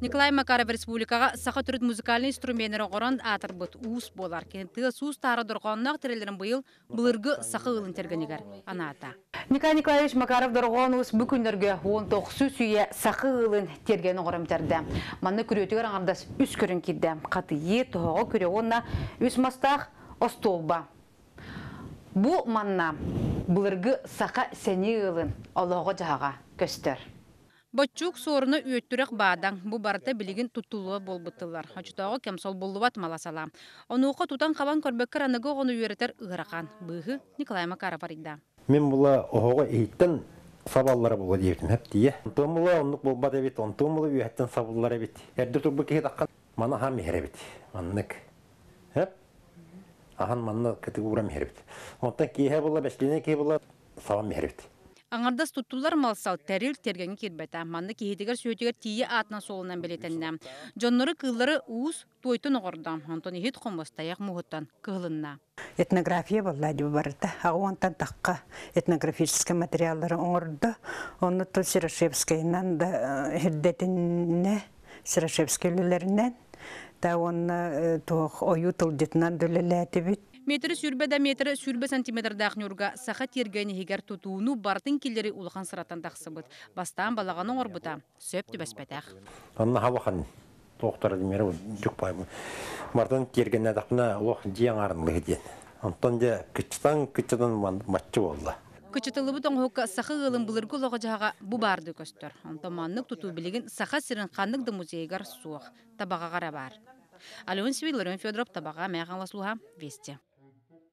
Николай Макаров республикаҕа саха төрүт музыкальнай инструменнары оҥорон аатырбыт уус буолар. Кини тыас-уус таара дорҕоонноох тэриллэрин быйыл былыргы саха ыалын тэргэнигэр анаата. Николай Николаевич Макаров дорҕоон уус бу күннэргэ 19 үйэ саха ыалын тиэргэн оҥорон бүтэрдэ. Манна күрүөтүгэр аҥардас үс көрүҥ киирдэ. Хатыйыы, тоһоҕо күрэ уонна үс мастаах остуолба. Бу манна былыргы саха сэниэ ыалын олоҕо-дьаһаҕа көстөр. Боччук суоруна үөттүрэх баадаҥ, бу барыта билигин туттуллуба буолбут тыллар. Оччотооҕу кэм солбуллубат мала-сала. Онуоха тутан-хабан көрбөккө аныгы оҕону үөрэтэр ыарахан. Быыһы Николай Макаров арыйда. Мин була оһоҕо иһиттэн сабаллара була диэбитим хэп тиийэ. Онтон була оннук буолбат эбит, онтон була үөһэттэн сабыллар эбит. Эрдэ турбут киһи таххан маны аһаан иһэр эбит. Маннык. Хэп. Аһан манна кытыгы ууран иһэр эбит. Онтон киэһэ була бэстиинэ киһи була сабан иһэр эбит. Аҥардас туттуллар мал-сал тэрил тиэргэҥҥэ киирбэтэ. Манна киһитигэр-сүөтүгэр тиийэ аатынан суолунан бэлиэтэннэ. Дьоннору кыыллары уус туойтан оҕордо, онтон иһит хомус тайах муоһуттан кыһылынна. Этнография буолла дии барыта. Аҕа тахха этнографическай материаллары оҥордо. Онно то Серошевскайынан да ирдэтиннэ, Серошевскай үлэлэринэн та уонна туох ойуу тылдьытынан да үлэлээтибит. Метр 20 да метр 20 сантиметрдаах ньуурга саха тиэргэн иһигэр тутууну барытын киллэри улахан сыраттан тахсыбыт. Бастаан балаҕаны оҥорбута, сөп түбэспэтэх. Онно хабахан туохтара димere дьукпай мартан тиэргэннээтэхпинэ олох дьиэ аҥаарын лыһы диэн. Онтон дьэ кыччатан кыччатан маччы буолла. Кычытыллыбыт оҥоһукка саха ыалын былыргы олоҕо-дьаһаҕа бу баардыы көстөр. Онтон маннык тутуу билигин Саха сирин ханнык да музейыгар суох, Табаҕаҕа эрэ баар. Алена Сивиль, Ларин Федоров, Табаҕа, Мэхаҥалас улууһа, Вести.